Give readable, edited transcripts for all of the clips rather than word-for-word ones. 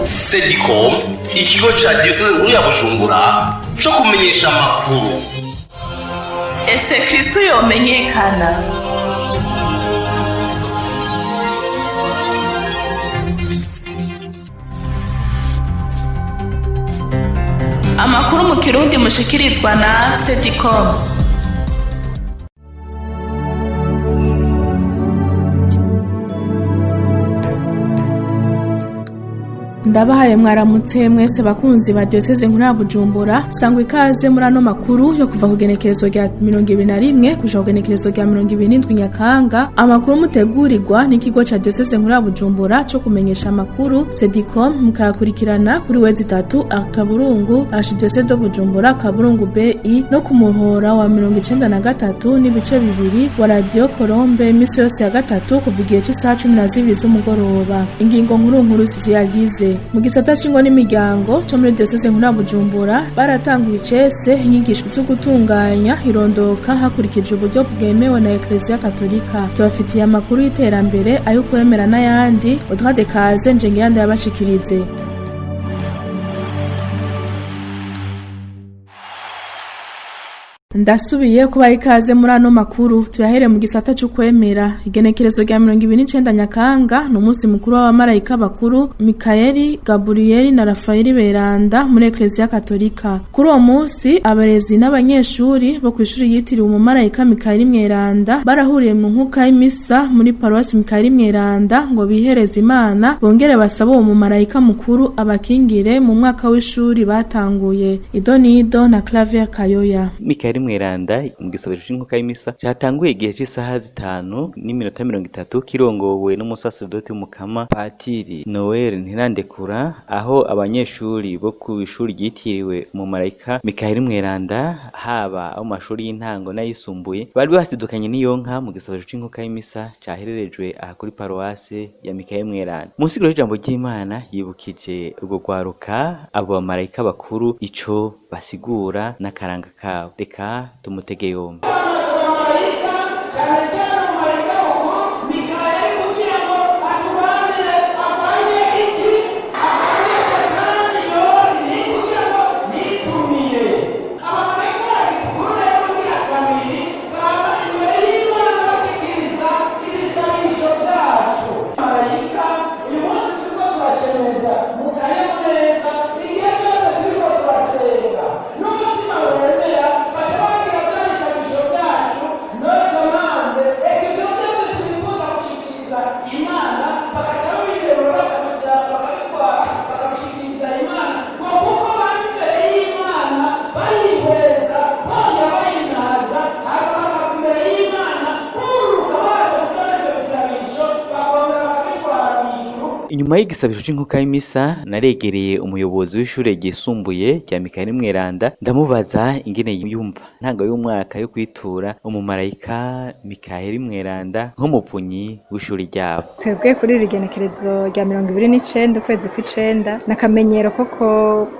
Sedicom, ikigo ca diyoseze nkuru ya Bujumbura co kumenyesha amakuru. Ese Kristo yomenyekana? Amakuru mu Kirundi mushikirizwa na Sedicom. Ndabahaye mwaramutse mwese bakunzi ba diyoseze nkuru ya Bujumbura. Sangwa ikaze muri ano makuru yo kuva ku genekerezo rya 21 kuja ku genekerezo rya 27 Nyakanga. Amakuru mutegurirwa n'ikigo ca diyoseze nkuru ya Bujumbura co kumenyesha amakuru Sedicom, mukayakurikirana kuri wezi itatu akaburungu archidiocese de Bujumbura akaburungu BI no ku muhora wa 93.2 wa Radio Colombe imisi yose ya gatatu kuva igihe c'isaha 12 z'umugoroba. Ingingo nkuru nkuru ziyagize: mu gisata c'ingo n'imiryango co muri diyoseze nkuru ya Bujumbura baratanguye icese inyigisho zo gutunganya irondoka hakurikijwe uburyo bwemewe na Eklezia Katolika. Tubafitiye amakuru y'iterambere, ayo kwemera n'ayandi. Audrey Kaze nje ndayabashikirize. Ndasubiye kubaha ikaze muri ano makuru, tuyahere mu gisata c'ukwemera. Igenekerezo rya 29 Nyakanga ni umunsi mukuru w'abamarayika bakuru Mikayeli, Gaburiyeli na Rafayeli Beranda muri Eklezia Katolika. Kuri uwo munsi abarezi n'abanyeshuri bo kw'ishuri yitiriwe umumarayika Mikayeli Mweranda barahuriye mu nkuka y'imisa muri paruwasi Mikayeli Mweranda ngo bihereze Imana, bongere basabe uwo mumarayika mukuru abakingire mu mwaka w'ishuri batanguye. Idonido na Claver Kayoya. Mikayeli Mweranda mu gisabisho c'inkuka y'imisa catanguye igihe c'isaha 5:30, kirongowe n'umusaserdoti w'umukama Patiri Noel Ntirandekura, aho abanyeshuri bo kw'ishuri ryitiriwe umumarayika Mikayeli Mweranda, haba abo mu mashuri y'intango n'ayisumbuye, bari basidukanye n'iyo nka mu gisabisho c'inkuka y'imisa cahererejwe aha kuri paruwase ya Mikayeli Mweranda. Mu nsiguro y'ijambo ry'Imana yibukije urwo rwaruka abo bamarayika bakuru ico basigura n'akaranga kabo. Reka tumutege yombi. Inyuma y'igisabisho c'inkuka y'imisa naregereye umuyobozi w'ishure ryisumbuye rya Mikayeli Mweranda, ndamubaza ingene yumva ntango y'umwaka yo kwitura umumarayika Mikayeli Mweranda nk'umuvunyi w'ishure ryabo. Twebwe kuri iri genekerezo rya 29 ukwezi kw'icenda n'akamenyero koko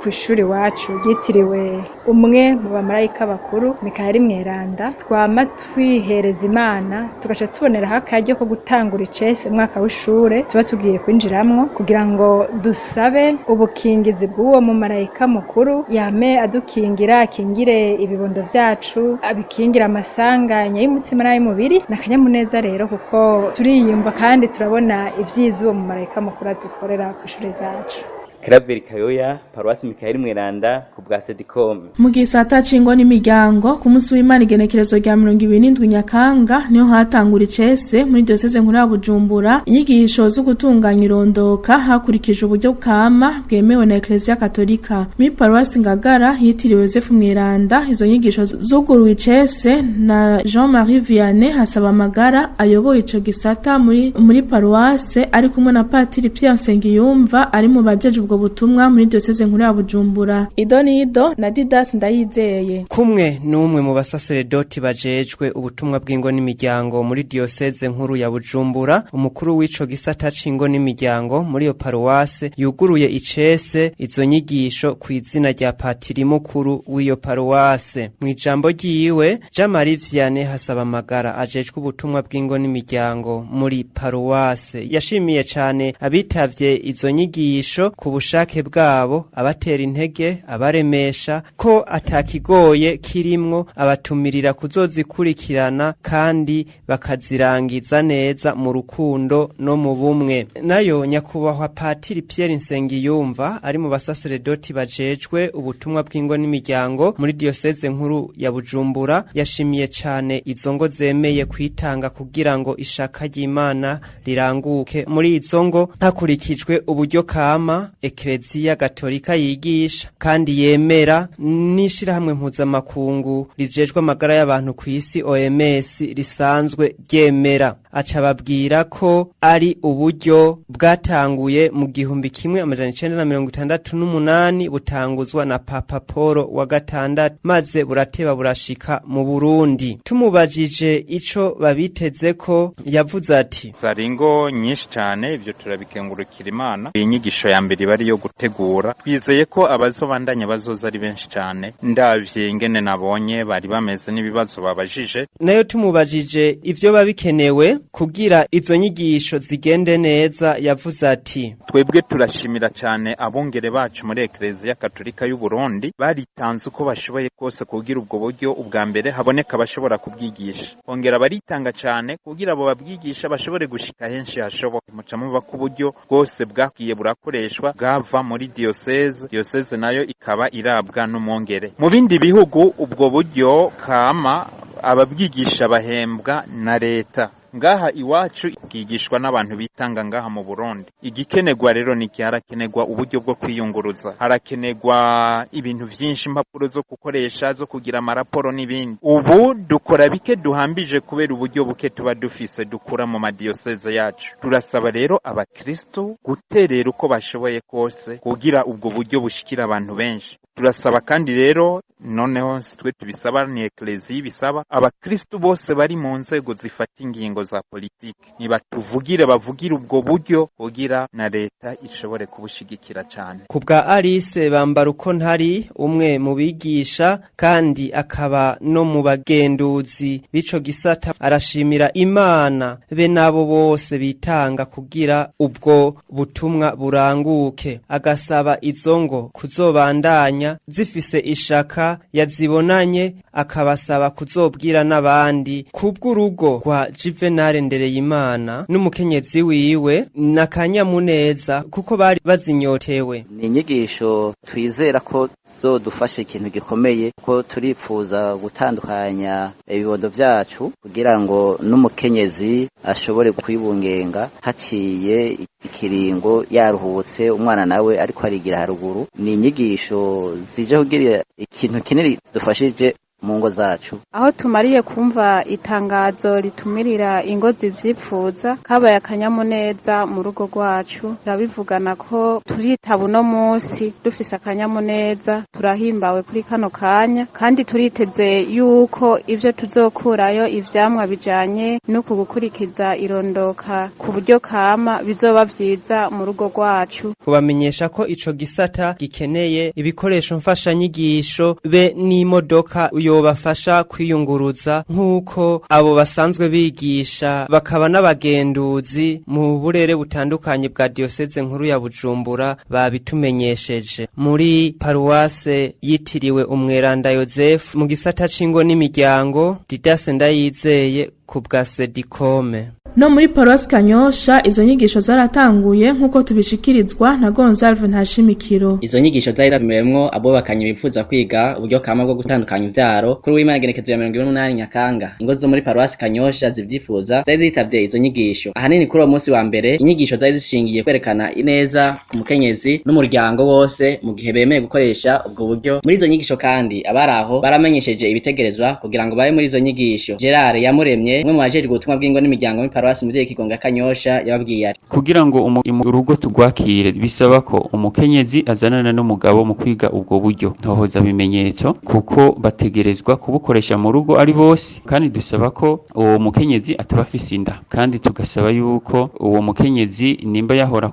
kw'ishuri iwacu ryitiriwe umwe mu bamarayika bakuru Mikayeli Mweranda, twama twihereza Imana tugaca tuboneraho akaryo ko gutangura icese umwaka w'ishure tuba tugiye kwinjira kugira ngo dusabe ubukingizi bw'uwo mumarayika mukuru yame adukingira, akingire ibibondo vyacu, abikingira amasanganya y'umutima n'ay'umubiri. N'akanyamuneza rero kuko turiyumva kandi turabona ivyiza uwo mumarayika mukuru adukorera kw'ishure ryacu. Claver Kayoya, paruwasi Mikayeli Mweranda, ku bwa Sedicom. Mu gisata c'ingo n'imiryango, ku munsi w'Imana igenekerezo rya 27 Nyakanga niho hatangura icese muri diyoseze nkuru ya Bujumbura inyigisho zo gutunganya irondoka hakurikije uburyo kama bwemewe na Eklezia Katolika. Muri paruwasi Ngagara yitiriwe Yosefu Mweranda, izo nyigisho zuguruwe icese na Jean-Marie Vianney Hasabamagara ayoboye ico gisata muri paruwase, ari kumwe na Patiri Pierre Nsengiyumva ari mu bajeje ubwo butumwa muri diyoseze nkuru ya Bujumbura. Idonido na Didas Ndayizeye. Kumwe n'umwe mu basaseredoti bajejwe ubutumwa bw'ingo n'imiryango muri diyoseze nkuru ya Bujumbura, umukuru w'ico gisata c'ingo n'imiryango muri iyo paruwase yuguruye icese izo nyigisho ku izina rya patiri mukuru w'iyo paruwase. Mu ijambo ryiwe, Jean Marie Vianney Hasabamagara ajejwe ubutumwa bw'ingo n'imiryango muri paruwase yashimiye cane abitavye izo nyigisho ku ubushake bwabo, abatera intege, abaremesha ko atakigoye kirimwo, abatumirira kuzozikurikirana kandi bakazirangiza neza mu rukundo no mu bumwe. Nayo nyakubahwa Patiri Pierre Nsengiyumva ari mu basaseredoti bajejwe ubutumwa bw'ingo n'imiryango muri diyoseze nkuru ya Bujumbura, yashimiye cane izo ngo zemeye kwitanga kugira ngo ishaka ry'Imana riranguke muri izo ngo hakurikijwe uburyo kama Ekereziya Gatolika yigisha kandi yemera n'ishirahamwe mpuzamakungu rijejwe amagara y'abantu ku isi OMS risanzwe ryemera. Aca ababwira ko ari uburyo bwatanguye mu 1968 butanguzwa na Papa Paul wa gatandatu, maze burateba burashika mu Burundi. Tumubajije ico babiteze ko, yavuze ati: Zari ingo nyinshi cyane, ibyo turabikengurukira Imana. Iyi nyigisho ya mbere bari yo gutegura, twizeye ko abazobandanya bazoza ari benshi cyane, ndavye ingene nabonye bari bameze n'ibibazo babajije. Nayo tumubajije ivyo babikenewe kugira izo nyigisho zigende neza, yavuze ati: Twebwe turashimira cyane abungere bacu muri Ekereziya Katolika y'u Burundi, baritanze uko bashoboye kose kugira ubwo buryo ubwa mbere haboneka abashobora kubwigisha, bongera baritanga cyane kugira abo babwigisha bashobore gushika henshi hashoboka. Muca muva ko uburyo bwose bwagiye burakoreshwa bwava muri diyoseze nayo ikaba irabwa n'umwongere. Mu bindi bihugu ubwo buryo kama ababwigisha bahembwa na leta, ngaha iwacu bwigishwa n'abantu bitanga ngaha mu Burundi. Igikenerwa rero ni harakenerwa uburyo bwo kwiyunguruza, harakenerwa ibintu vyinshi, impapuro zo gukoresha, zo kugira amaraporo n'ibindi. Ubu dukora bike duhambije kubera uburyo buke tuba dufise dukura mu madiyoseze yacu. Turasaba rero abakristo guterera uko bashoboye kose kugira ubwo buryo bushikira abantu benshi. Turasaba kandi rero noneho twe tubisaba, ni Ekereziya ibisaba, abakristo bose bari mu nzego zifata ingingo za politiki nibatuvugire, bavugire ubwo buryo kugira na leta ishobore kubushigikira cyane. Ku bwa Alice Bambaruko ntari umwe mu bigisha kandi akaba no mu bagenduzi b'ico gisata, arashimira Imana be nabo bose bitanga kugira ubwo butumwa buranguke, agasaba izo ngo kuzobandanya zifise ishaka yazibonanye, akabasaba kuzobwira n'abandi. Kubw'urugo rwa Juvenal Ndereyimana n'umukenyezi wiwe na Kanyamuneza, kuko bari bazinyotewe. Ni inyigisho twizera ko zodufasha ikintu gikomeye, ko turipfuza gutandukanya ibibondo vyacu kugira ngo n'umukenyezi ashobore kwibungenga haciye ikiringo yaruhutse, umwana nawe ariko arigira haruguru. Ni inyigisho zije kugira ikintu kinini zidufashije mu ngo zacu. Aho tumariye kumva itangazo ritumirira ingo zivyipfuza, kabaye akanyamuneza mu rugo rwacu. Turabivugana ko turitaba uno munsi dufise akanyamuneza, turahimbawe kuri kano kanya, kandi turiteze yuko ivyo tuzokurayo ivyamwa bijanye n'uku gukurikiza irondoka ku buryo kama bizoba vyiza mu rugo rwacu. Kubamenyesha ko ico gisata gikeneye ibikoresho mfashanyigisho be n'imodoka yobafasha kwiyunguruza, nk'uko abo basanzwe bigisha bakaba n'abagenduzi mu burere butandukanye bwa diyoseze nkuru ya Bujumbura babitumenyesheje. Muri paruwase yitiriwe Umweranda Yozefu mu gisata c'ingo n'imiryango, Didase Ndayizeye ku bwa Sedikome. No muri Paruwasi Kanyosha izo nyigisho zaratanguye nk'uko tubishikirizwa na Gonzalve Ntashimikiro. Izo nyigisho zari zatumiwemwo abubakanye bifuza kwiga uburyo kama bwo gutandukanya imvyaro. Kuri w'Imana igenekezo ya 28 Nyakanga, ingo zo muri Paruwasi Kanyosha zivyifuza zari zitavye izo nyigisho. Ahanini kuri uwo munsi wa mbere, inyigisho zari zishingiye kwerekana ineza ku mukenyezi n'umuryango wose mu gihe bemeye gukoresha ubwo buryo. Muri izo nyigisho kandi abari aho baramenyesheje ibitegerezwa kugira ngo babe muri izo nyigisho. Gerard Yamuremye, umwe mu bajejwe ubutumwa bw'ingo n'imiryango muri Paruwasi Muvyeyi Kigonga Kanyosha, yababwiye ati: Kugira ngo urugo tugwakire bisaba ko umukenyezi azanana n'umugabo mu kwiga ubwo buryo ntohoza bimenyetso, kuko bategerezwa kubukoresha mu rugo ari bose, kandi dusaba ko uwo mukenyezi ataba afise inda, kandi tugasaba yuko uwo mukenyezi nimba yahora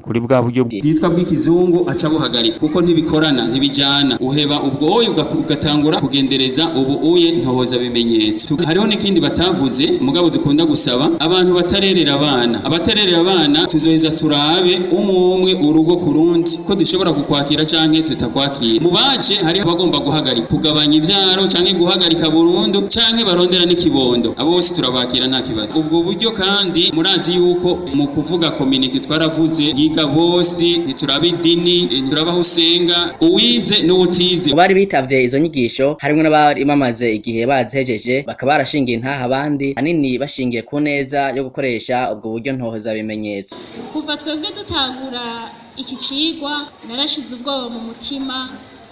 kuri bwa buryo bwitwa bw'ikizungu aca buhagarika, kuko ntibikorana, ntibijana. Uheba ubwoye ugatangura kugendereza ubu uye ntohoza bimenyetso. Hariho n'ikindi batavuze mugabo dukunda gusaba abantu Abantu batarerera abana, abatarerera abana tuzoheza turabe umwe umwe urugo ku rundi ko dushobora kukwakira canke tutakwakira. Mu baje hari abagomba guhagarika, kugabanya ivyaro canke guhagarika burundu canke barondera n'ikibondo, abo bose turabakira nta kibazo. Ubwo buryo kandi murazi yuko mu kuvuga community twaravuze yiga bose, ntituraba idini, ntituraba aho usenga, uwize n'uwutize. Mu bari bitavye izo nyigisho harimwo n'abari bamaze igihe bazihejeje, bakaba barashingiye intaha abandi, hanini bashingiye ku neza yo gukoresha ubwo buryo ntohoza bimenyetso. Kuva twebwe dutangura iki cigwa, narashize ubwoba mu mutima,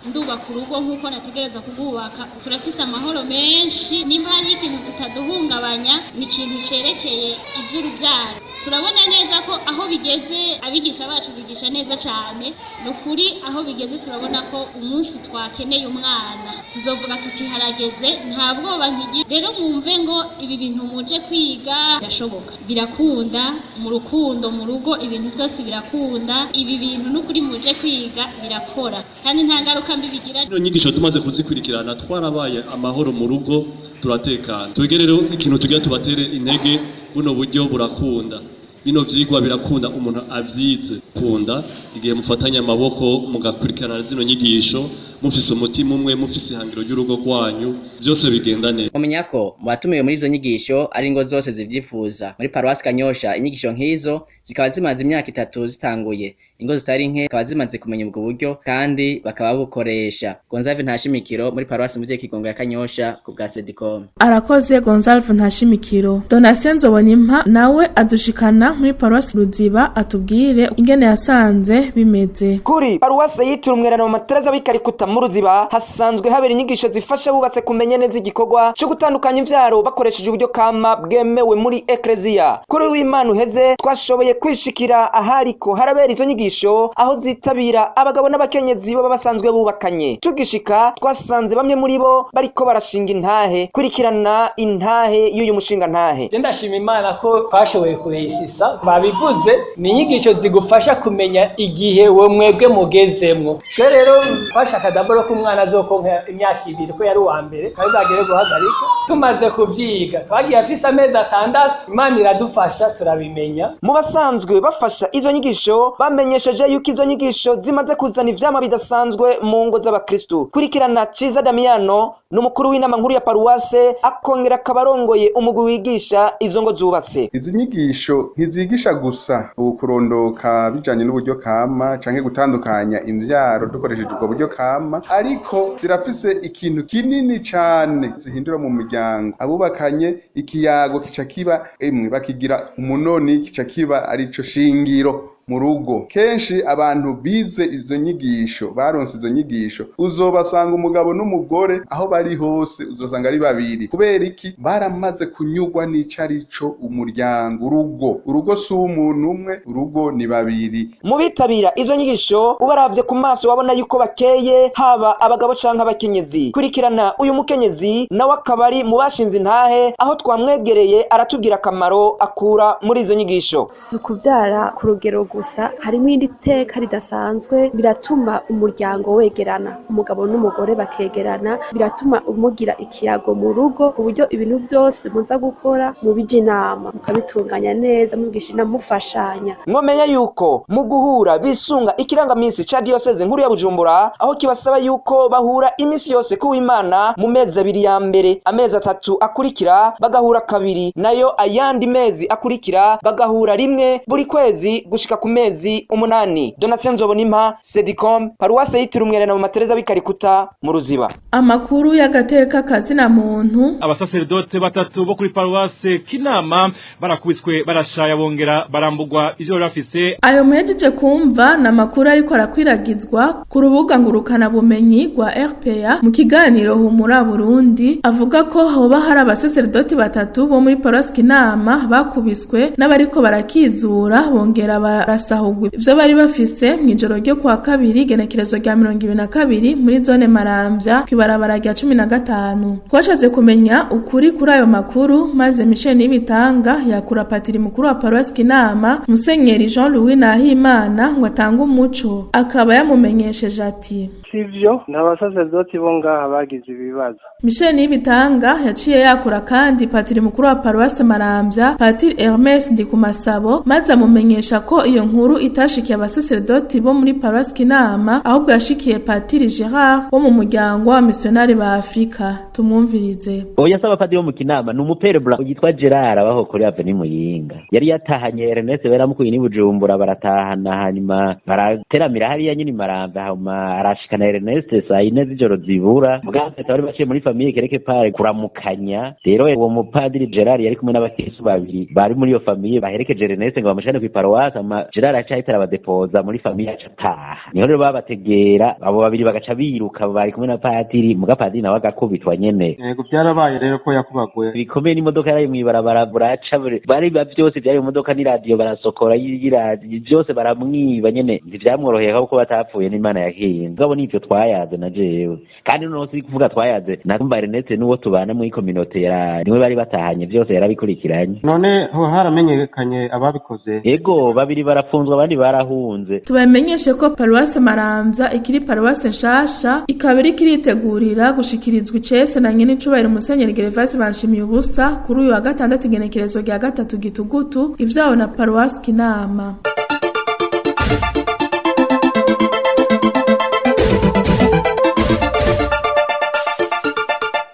ndubaka urugo nk'uko nategereza kurwubaka. Turafise amahoro menshi, nimba hariho ikintu kitaduhungabanya ni ikintu cerekeye ivy'uruvyaro. Turabona neza ko aho bigeze abigisha bacu bigisha neza cane. Ni ukuri aho bigeze turabona ko umunsi twakeneye umwana tuzovuga tuti harageze, nta bwoba nkigira. Rero mwumve ngo ibi bintu muje kwiga birashoboka, birakunda mu rukundo, mu rugo ibintu byose birakunda. Ibi bintu n'ukuri muje kwiga birakora kandi nta ngaruka mbi bigira. Ino nyigisho tumaze kuzikurikirana twarabaye amahoro mu rugo, turatekana. Twebwe rero ikintu tugira tubatere intege, buno buryo burakunda, bino vyigwa birakunda umuntu avyize kunda. Igihe mufatanya amaboko mugakurikirana zino nyigisho, mufise umutima umwe, mufise ihangiro ry'urugo rwanyu, byose bigenda neza. Mumenya ko mu batumiwe muri izo nyigisho ari ingo zose zivyifuza. Muri paruwasi Kanyosha inyigisho nk'izo zikaba zimaze imyaka 3 zitanguye. Ingo zitari nke zikaba zimaze kumenya ubwo buryo kandi bakaba bukoresha. Gonzalve Ntashimikiro muri paruwasi Muvyeyi Kigongo ya Kanyosha ku bwa Sedicom. Arakoze Gonzalve Ntashimikiro. Donatien Nzobonimpa nawe adushikana muri paruwasi Ruziba, atubwire ingene yasanze bimeze. Kuri paruwasi yitiriwe Umweranda mu Matereza w'ikarikuta mu Ruziba hasanzwe habera inyigisho zifasha abubatse kumenya neza igikorwa cyo gutandukanya imvyaro bakoresheje uburyo kama bwemewe muri Ekleziya. Kuri w'Imana uheze twashoboye kwishikira ahariko harabera izo nyigisho, aho zitabira abagabo n'abakenyezi baba basanzwe bubakanye. Tugishika twasanze bamwe muri bo bariko barashinga intahe. Kurikirana intahe y'uyu mushinga ntahe. Je ndashima Imana ko twashoboye kureyisisa. Babivuze ni inyigisho zigufasha kumenya igihe we mwebwe mugezemwo. Twe rero twashaka daboro ko umwana azokonka imyaka 2 ko yari uwa mbere, twari bwagere guhagarika. Tumaze kuvyiga twagiye afise amezi 6, Imana iradufasha turabimenya. Mu basanzwe bafasha izo nyigisho bamenyesheje yuko izo nyigisho zimaze kuzana ivyama bidasanzwe mu ngo z'abakristu. Kurikirana Ciza Damiano n'umukuru w'inama nkuru ya paruwase, akongera akabarongoye umugwi wigisha izo ngo zubatse. Izi nyigisho ntizigisha gusa ukurondoka bijanye n'uburyo kama canke gutandukanya imvyaro dukoresheje ubwo buryo kama, ariko zirafise ikintu kinini cane zihindura mu muryango. Abubakanye ikiyago kica kiba emwe bakigira umunoni, kica kiba arico shingiro mu rugo. Kenshi abantu bize izo nyigisho, baronse izo nyigisho, uzobasanga umugabo n'umugore aho bari hose uzosanga ari babiri. Kubera iki? Baramaze kunyurwa n'ico arico umuryango, urugo. Urugo si umuntu umwe, urugo ni babiri. Mu bitabira izo nyigisho ubaravye ku maso wabona yuko bakeye, haba abagabo canke abakenyezi. Kurikirana uyu mukenyezi nawe akaba ari mu bashinze intahe, aho twamwegereye aratubwira akamaro akura muri izo nyigisho. Si ukuvyara ku rugero gusa, harimo indi teka ridasanzwe. Biratuma umuryango wegerana, umugabo n'umugore bakegerana, biratuma umugira ikiyago mu rugo, ku buryo ibintu byose muza gukora mubija inama, mukabitunganya neza, mugisha inama, mufashanya. Mwomenya yuko mu guhura bisunga ikirangamisi ca diyoseze nkuru ya Bujumbura, aho kibasaba yuko bahura imisi yose kuw'Imana mu mezi 2 ya mbere, amezi 3 akurikira bagahura 2, nayo ayandi mezi akurikira bagahura rimwe buri kwezi gushika ku mezi 8. Donatien Nzobonimpa, Sedicom, paruwase yitiriwe Umweranda mu Matereza w'ikarikuta mu Ruziba. Amakuru y'agateka kazina muntu. Abasaserdote batatu bo kuri paruwase Kinama barakubiswe, barashaya, bongera barambugwa ivyo bafise. Ayo muhejeje kumva na makuru ariko arakwiragizwa ku rubuga ngurukana bumenyi rwa RPA mu kiganiro Humura Burundi, avuga ko hoba hari abasaserdote batatu bo muri paruwase Kinama bakubiswe n'abariko barakizura, bongera barasahugwa ivyo bari bafise mw'ijoro ryo kwa kabiri genekerezo rya 22 muri zone Maramvya kw'ibarabara rya 15. Twashatse kumenya ukuri kuri ayo makuru, maze Michel Nibitanga yakura patiri mukuru wa paruwasi Kinama Musenyeri Jean Louis Nahimana ngo atange umuco, akaba yamumenyesheje ati: Sivyo, nta basaserdoti bo ngaha bagize ibibazo. Michel Nibitanga yaciye yakura kandi patiri mukuru wa paruwase Maramvya, Patiri Hermes Ndikumasabo, maze amumenyesha ko iyo nkuru itashikiye abasaserdoti bo muri paruwase Kinama, ahubwo yashikiye Patiri Gerard wo mu muryango w'abamisiyonari ba Afrika. Tumwumvirize. Oya, saba padiri wo mu Kinama ni umupere blanc yitwa Gerard abaho kuri Avenue Muyinga. Yari yatahanye Ernest beramukuye ni Bujumbura, baratahana, hanyuma barateramira hariya nyine Maramvya, hanyuma arashikana Ernest saa 4 z'ijoro zibura. Mugabo bari baciye muri famille kereke pare kuramukanya. Rero uwo mupadiri Gerard yari kumwe n'abakristo babiri bari muri iyo famille baherekeje Ernest ngo bamushane ku paruwase, ama Gerard aca ahita arabadepoza muri famille aca ataha. Niho rero babategera abo babiri bagaca biruka bari kumwe na padiri, muga padiri nawe agakubitwa nyene. Yego, byarabaye rero ko yakubaguye. Bikomeye, n'imodoka yari mw'ibarabara buraca, bari byose byari mu modoka, n'iradiyo barasokora y'iradiyo byose baramwiba nyene. Ntivyamworoheye kuko batapfuye n'Imana yakinze. Mugabo nivyo twayaze na jewe, kandi noneho si kuvuga twayaze na Ernest n'uwo tubana muri communauté yara niwe bari batahanye, byose yarabikurikiranye. None ho haramenyekanye ababikoze? Yego, babiri barafunzwe abandi barahunze. Tubamenyeshe ko paruwase Maramvya ikiri paruwase nshasha, ikaba iriko iritegurira gushikirizwa icese na nyene icubahiro Musenyeri Gervase Banshimiye ubusa kuri uyu wa gatandatu igenekerezo rya 3 Gitugutu, ivyawo na paruwase Kinama.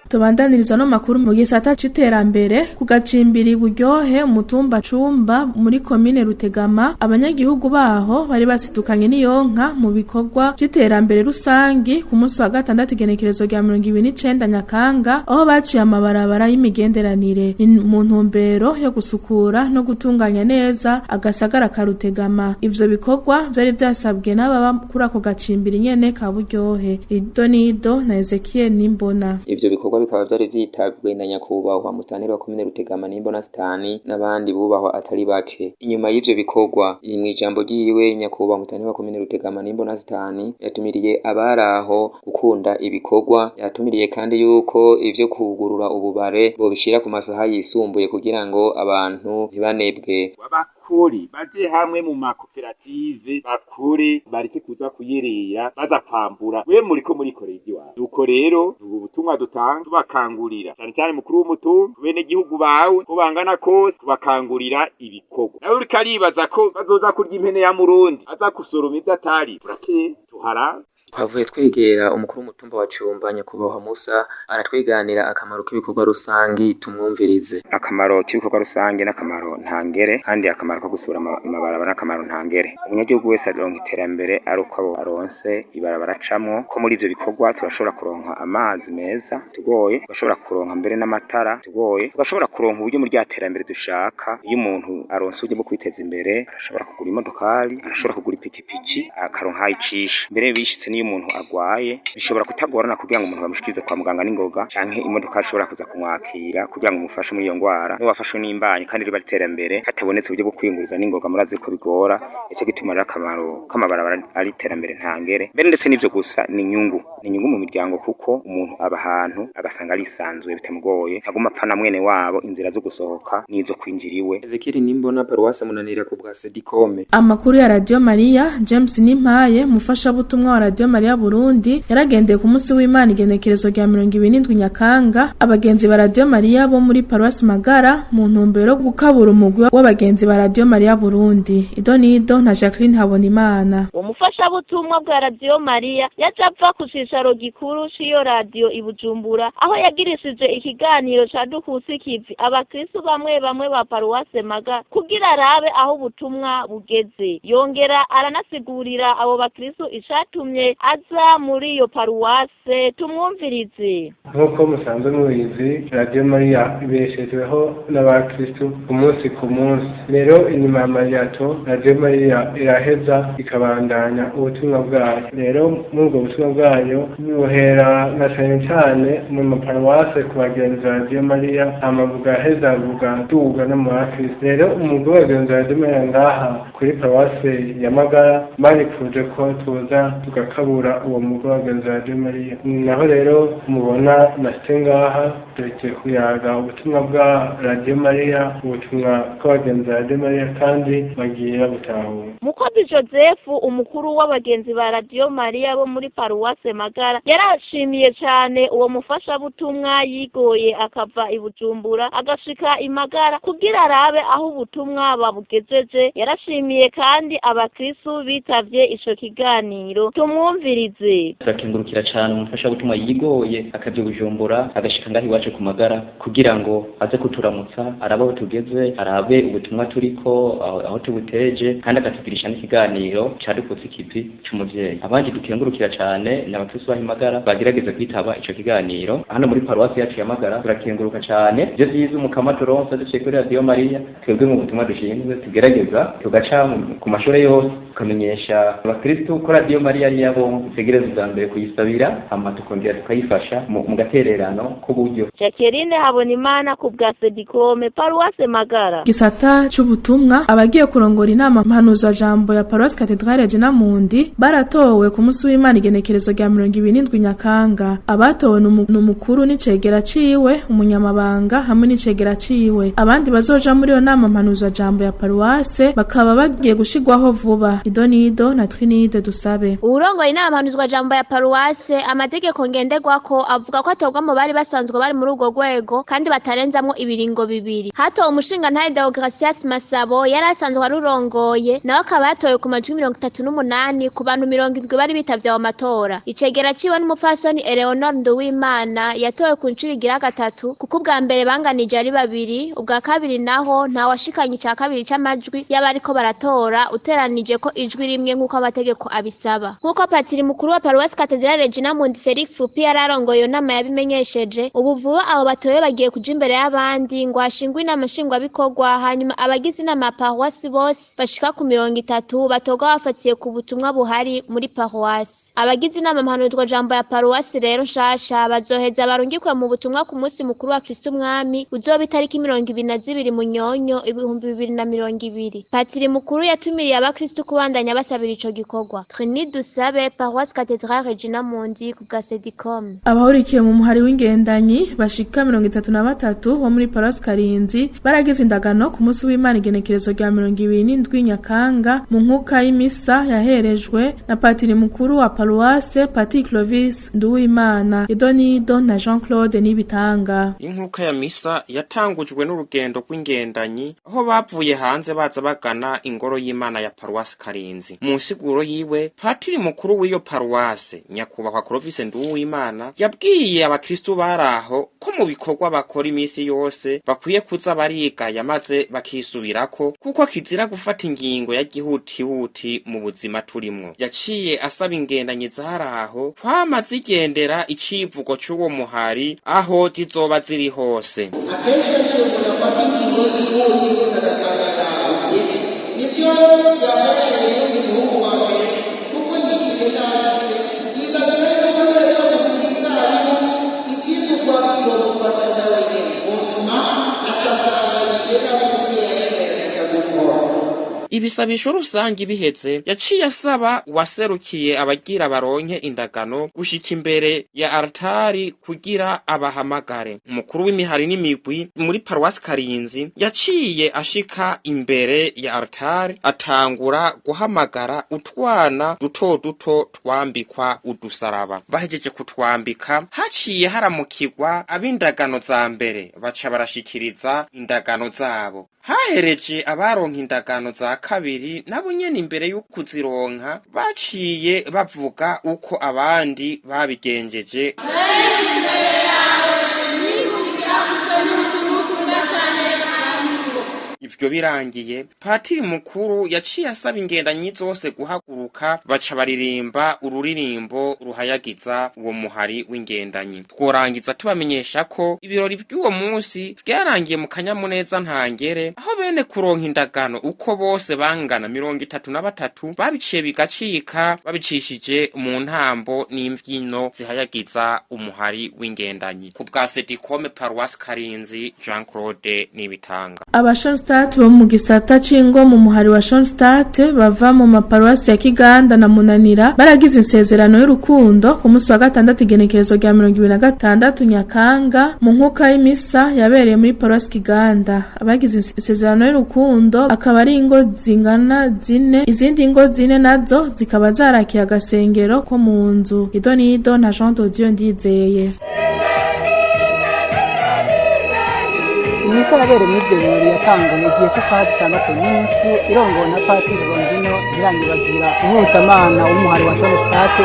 Tubandaniriza no makuru mu gisata c'iterambere. Ku gacimbiri Buryohe, umutumba Cumba, muri komine Rutegama, abanyagihugu baho bari basidukanye n'iyonka mu bikorwa vy'iterambere rusangi ku munsi wa gatandatu igenekerezo rya 29 Nyakanga, aho baciye amabarabara y'imigenderanire. Ni mu ntumbero yo gusukura no gutunganya neza agasagara ka Rutegama. Ivyo bikorwa vyari vyasabwe n'ababa kuri ako gacimbiri nyene ka Buryohe. Ido nido na Ezekiel Nimbona. Ivyo bikorwa bikaba vyari vyitabwe na nyakubahwa musitanteri wa komine Rutegama Nimbona Sitani n'abandi bubahwa atari bake. Inyuma y'ivyo bikorwa, mw'ijambo ryiwe, nyakubahwa musitanteri wa komine Rutegama Nimbona Sitani yatumiriye abaraho gukunda ibikorwa. Yatumiriye kandi yuko ivyo kugurura ububare bobishira ku masaha yisumbuye kugira ngo abantu ntibanebwe. Bakore baje hamwe mu makoperative, bakore bareke kuza kuyerera baza kwambura. We muriko murikorera iwawe. Nuko rero ubu butumwa dutanga tubakangurira cyane cyane mukuru w'umutumba, bene gihugu bawe ko bangana kose, tubakangurira ibikorwa. Nawe uriko aribaza ko bazoza kurya impene ya Murundi aza gusoroma ivyo atari, turake tuhara. Twavuye twegera umukuru w'umutumba wa Cumba, nyakubahwa Musa, aratwiganira akamaro k'ibikorwa rusangi. Tumwumvirize. Akamaro k'ibikorwa rusange n'akamaro ntangere, kandi akamaro ko gusura amabarabara n'akamaro ntangere. Umunyagihugu wese aronka iterambere ari uko aronse ibarabara acamwo. Ko muri ivyo bikorwa turashobora kuronka amazi meza tugoye, tugashobora kuronka mbere n'amatara tugoye, tugashobora kuronka uburyo muri rya terambere dushaka. Iyo umuntu aronse uburyo bwo kwiteza imbere, arashobora kugura imodokari, arashobora kugura ipikipiki, akaronka ayicisha. Mbere bishitse niyo umuntu agwaye bishobora kutagorana kugira ngo umuntu bamushikirize kwa muganga n'ingoga, canke imodoka ashobora kuza kumwakira kugira ngo umufashe muri iyo ngwara. Niwe wafashwe n'imbanyi kandi riba iterambere, hatabonetse uburyo bwo kwiyunguruza n'ingoga, murazi ko bigora. Ico gituma rero akamaro k'amabarabara ari iterambere ntangere. Mbere ndetse n'ivyo gusa, ni inyungu, ni inyungu mu miryango, kuko umuntu aba ahantu agasanga arisanzuye bitamugoye, ntaguma apfa na mwene wabo inzira zo gusohoka n'izo kwinjira iwe. Ezekiel Nimbona, paruwase Munanira, ku bwa Sedikome. Amakuru ya Radio Maria. James Nimpaye, mufashabutumwa wa Radio Maria Burundi, yaragendeye ku munsi w'Imana igenekerezo rya 27 Nyakanga abagenzi ba Radio Maria bo muri paruwasi Magara mu ntumbero yo gukabura umugwi w'abagenzi ba Radio Maria Burundi. Idonido na Jacqueline Habonimana. Umufashabutumwa bwa Radio Maria yaje ava ku cicaro gikuru c'iyo radio i Bujumbura, aho yagirishije ikiganiro ca Dukusi Kivi abakristu bamwe bamwe ba paruwase Magara kugira arabe aho ubutumwa bugeze. Yongera aranasigurira abo bakristu icatumye aza muri iyo paruwase. Tumwumvirize. Nk'uko musanzwe mubizi, Radiyo Mariya ibeshejweho n'abakristu umunsi ku munsi. Rero inyuma ya Mariyato, Radiyo Mariya iraheza ikabandanya ubutumwa bwayo. Rero muri ubwo butumwa bwayo buhera na cane cane mu maparuwase ku bagenzi ba Radiyo Mariya, hama bugaheza bugaduga no mu bakristu. Rero umugwi w'abagenzi ba Radiyo Mariya ngaha kuri paruwase ya Magara barifuje ko tuza tugakabura uwo mugwi w'abagenzi ba Radiyo Mariya. Naho rero mubona nashitse ngaha tureke kuyaga ubutumwa bwa Radiyo Mariya, ubutumwa bw'abagenzi ba Radiyo Mariya, kandi bagiye babutahura. Mukozi Joseph, umukuru Umukuru w'abagenzi ba Radiyo Mariya bo muri paruwase Magara yarashimiye cane uwo mufashabutumwa yigoye akava i Bujumbura agashika i Magara kugira arabe aho ubutumwa babugejeje. Yarashimiye kandi abakristu bitavye ico kiganiro. Tumwumvirize. Turakengurukira cane umufashabutumwa yigoye akavya Bujumbura agashika ngaho iwacu ku Magara kugira ngo aze kuturamutsa, arabe aho tugeze, arabe ubutumwa turiko aho tubuteje, kandi akatugirisha n'ikiganiro cadukutse ikivi c'umuvyeyi. Abandi dukengurukira cane ni abakristu baho i Magara bagerageza kwitaba ico kiganiro. Hano muri paruwasi yacu ya Magara turakenguruka cane ivyo vyiza umukama turonse duciye kuri Radiyo Mariya. Twebwe mu butumwa dushinzwe tugerageza tugaca ku mashure yose tukamenyesha abakristu ko Radiyo Mariya ari iyabo, dutegereza ubwa mbere kuyisabira, hama tukongera tukayifasha mu gatererano k'uburyo. Jacqueline Habonimana ku bwa Sedikome, paruwase Magara. Gisata c'ubutumwa, abagiye kurongora inama mpanuzwajambo ya Paruwasi Katedrale Regina Mundi baratowe ku munsi w'Imana igenekerezo rya 27 Nyakanga. Abatowe ni umukuru n'icegera ciwe, umunyamabanga hamwe n'icegera ciwe. Abandi bazoja muri iyo nama mpanuzwajambo ya paruwase bakaba bagiye gushirwaho vuba. Idonido na Trinide Dusabe. Uwurongoye inama mpanuzwajambo ya paruwase, amategeko ngenderwako avuga ko atorwa mu bari basanzwe bari muri urwo rwego kandi batarenzamwo ibiringo bibiri. Hatowe umushingantahe Deogratias Masabo yari asanzwe arurongoye, nawe akaba yatowe ku majwi 38 ku bantu 70 bari bitavye ayo matora. Icegera ciwe n'umupfasoni Eleonore Nduwimana yatowe ku ncuro igira gatatu, kuko ubwa mbere banganije ari babiri, ubwa kabiri naho ntawashikanye ica kabiri c'amajwi y'abariko baratora uteranije ko ijwi rimwe nk'uko amategeko abisaba. Nk'uko patiri mukuru wa paruwasi Katedrale Regina Mundi Felix Fupi yararongoye iyo nama yabimenyesheje, ubu vuba abo batowe bagiye kuja imbere y'abandi ngo hashingwe inama nshingwabikorwa, hanyuma abagize inama ya paruwasi bose bashika ku 30 batorwa bafatiye ku butumwa buhari muri paruwasi. Abagize inama mpanuzwajambo ya paruwasi rero nshasha bazoheza barungikwe mu butumwa ku munsi mukuru wa Kristo Umwami uzoba itariki 22 Munyonyo 2020. Patiri mukuru yatumiriye abakristo kubandanya basabira ico gikorwa. Trinide Dusabe, Paroisse Cathédrale Regina Mundi ku bwa Sedicom. Abahurikiye mu muhari w'ingendanyi bashika 33 bo muri Paroisse Karinzi baragize indagano ku munsi w'Imana igenekerezo rya 27 Nyakanga mu nkuka y'imisa yaherejwe na patiri mukuru wa paruwase Patiri Clovis Nduwimana. Idonido na Jean Claude Nibitanga. Inkuka ya misa yatangujwe n'urugendo rw'ingendanyi aho bavuye hanze baza bagana ingoro y'Imana ya paruwase Karinzi. Mu nsiguro yiwe, patiri mukuru w'iyo paruwase nyakubahwa Clovis Nduwimana yabwiye abakristu baraho ko mu bikorwa bakora imisi yose bakwiye kuza barigaya maze bakisubirako, kuko kizira gufata ingingo ya gihutihuti mu buzima turimwo. Yaciye asaba ingendanyi zaraho kwama zigendera icivugo c'uwo muhari aho zizoba ziri hose. Akenshi iyo umuntu afata ingingo yihutirwa agasanga yahuye, nibyo byagaragaye muri uyu muhungu wa mbere, kuko yishyuye nabi se yibagiwe yuko neza kugira inzabibu ibyivugwa bizomufasha nawe nyene. Mu nyuma aca asanga yishyuye nabi kuko yayemeranya gukora. Ibisabisho rusangi biheze, yaciye asaba uwaserukiye abagira baronke indagano gushika imbere ya altari kugira abahamagare. Umukuru w'imihari n'imigwi muri paruwasi Karinzi yaciye ashika imbere ya altari atangura guhamagara utwana duto duto twambikwa udusaraba. Bahejeje kutwambika, haciye haramukirwa ab'indagano za mbere baca barashikiriza indagano zabo. Hahereje abaronka indagano za kabiri nabo nyene imbere y'ukuzironka baciye bavuga uko abandi babigenjeje. Ivyo birangiye, patiri mukuru yaciye asaba ingendanyi zose guhaguruka baca baririmba ururirimbo ruhayagiza uwo muhari w'ingendanyi. Tworangiza tubamenyesha ko ibirori vy'uwo munsi vyarangiye mu kanyamuneza ntangere, aho bene kuronka indagano uko bose bangana 33 babiciye bigacika babicishije mu ntambo n'imvyino zihayagiza umuhari w'ingendanyi. Ku bwa Sedikome, Paroisse Karinzi, Jean Claude Nibitanga. Abashanstar Abashonstadt bo mu gisata c'ingo mu muhari wa Schoenstatt bava mu maparuwasi ya Kiganda na Munanira baragize insezerano y'urukundo ku munsi wa gatandatu igenekerezo rya 2026 Nyakanga mu nkuka y'imisa yabereye muri paruwasi Kiganda. Abagize insezerano y'urukundo akaba ari ingo zingana zine, izindi ngo zine nazo zikaba zarakiye agasengero ko mu nzu. Idonido na Jean de Dieu Ndizeye. Imisa yabereye muri ivyo birori yatanguye igihe c'isaha 6:30 irongowe na Patiri Rondino Ntiranyibagira, umwibutsamana w'umuhari wa Schoenstatt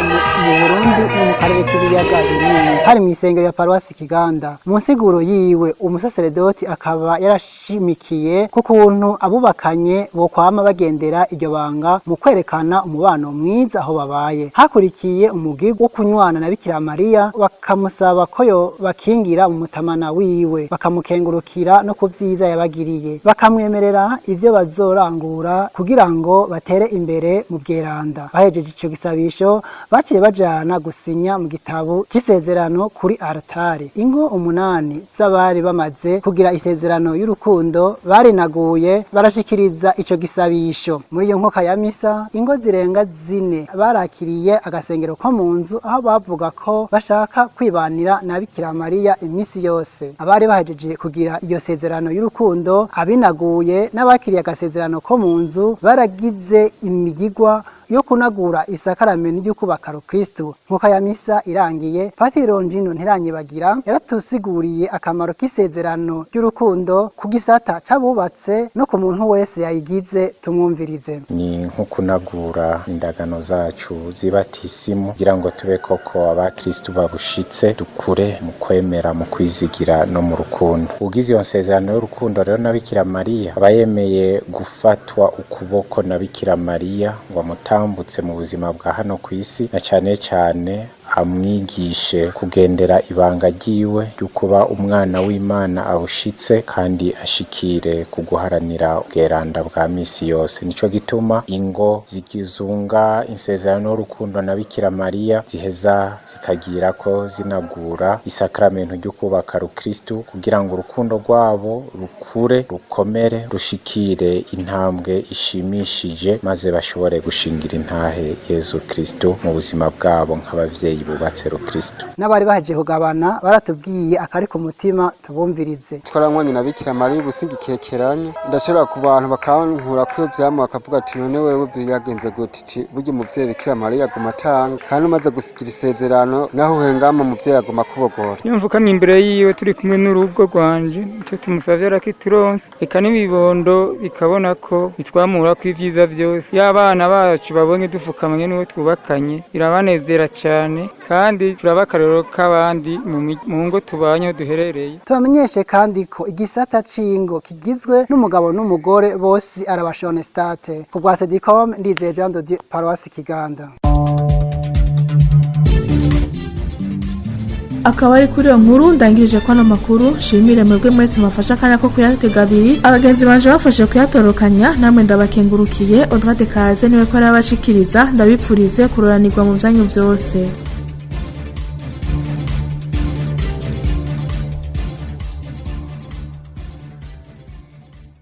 mu Burundi no mu karere k'ibiyaga binini. Hari mw'isengero ya paruwasi Kiganda. Mu nsiguro yiwe, umusaseredoti akaba yarashimikiye ku kuntu abubakanye bokwama bagendera iryo banga mu kwerekana umubano mwiza aho babaye. Hakurikiye umugirwa wo kunywana na Bikira Mariya, bakamusaba ko yobakingira mu mutamana wiwe, bakamukengurukira no ku vyiza yabagiriye, bakamwemerera ivyo bazorangura kugira ngo batere imbere mu bweranda. Bahejeje ico gisabisho, baciye bajana gusinya mu gitabo c'isezerano kuri altare. Ingo 8 z'abari bamaze kugira isezerano y'urukundo barinaguye barashikiriza ico gisabisho. Muri iyo nkoka ya misa, ingo zirenga 4 barakiriye agasengero ko mu nzu, aho bavuga ko bashaka kwibanira na Bikira Mariya imisi yose. Abari bahejeje kugira iyo sezerano y'urukundo, abinaguye n'abakiriye agasezerano ko mu nzu baragize imigigwa yo kunagura isakaramento ryo kubaka Kristo. Nkuko ya misa irangiye, Patiri Rongino Ntiranyibagira yaratusiguriye akamaro k'isezerano ry'urukundo ku gisata c'abubatse no ku muntu wese yayigize. Tumwumvirize. Ni nko kunagura indagano zacu zibatisimu kugira ngo tube koko abakristo babushitse, dukure mu kwemera, mu kwizigira no mu rukundo. Ugize iyo nsezerano y'urukundo rero na Bikira Mariya, aba yemeye gufatwa ukuboko na Bikira Mariya ngo amutambutse mu buzima bwa hano ku isi, na cane cane amwigishe kugendera ibanga ryiwe ryo kuba umwana w'Imana abushitse, kandi ashikire ku guharanira ubweranda bwa misi yose. Nico gituma ingo zigizunga insezerano y'urukundo na Bikira Mariya ziheza zikagira ko zinagura isakramento ryo kubaka Rukristo, kugira ngo urukundo rwabo rukure, rukomere, rushikire intambwe ishimishije, maze bashobore gushingira intahe Yezu Kristo mu buzima bwabo nk'abavyeyi bubatse Rukristo. N'abari bahejeje kugabana baratubwiye akari ku mutima, tubumvirize. Twaranywanye na Bikira Mariya ubusingikekeranye, ndashobora ku bantu bakankura ko vyama bakavuga ati none wewe byagenze gute? Ati burya umuvyeyi Bikira Mariya aguma atanga, kandi umaze gusigira isezerano naho uhengama umuvyeyi aguma akubogora. Iyo mvukamye imbere yiwe turi kumwe n'urugo rwanje, ico tumusavye arakituronsa, eka n'ibibondo bikabona ko bitwamura ko ivyiza vyose. Iyo abana bacu babonye dufukamanye n'uwo twubakanye birabanezera cane, kandi turaba akarorero k'abandi mu ngo tubanye aho duherereye. Tubamenyeshe kandi ko igisata c'ingo kigizwe n'umugabo n'umugore bose arabashonestate. Ku bwa Sedicom, Ndizeye Jean de Dieu, paruwasi Kiganda. Akaba ari kuri iyo nkuru ndangirije ko ano makuru. Shimire mwebwe mwese mafasha akanya ko kuyatega abiri, abagenzi banje bafashe kuyatorokanya, namwe ndabakengurukiye. Audrey Kaze niwe ko arabashikiriza, ndabipfurize kuroranirwa mu vyanyu vyose.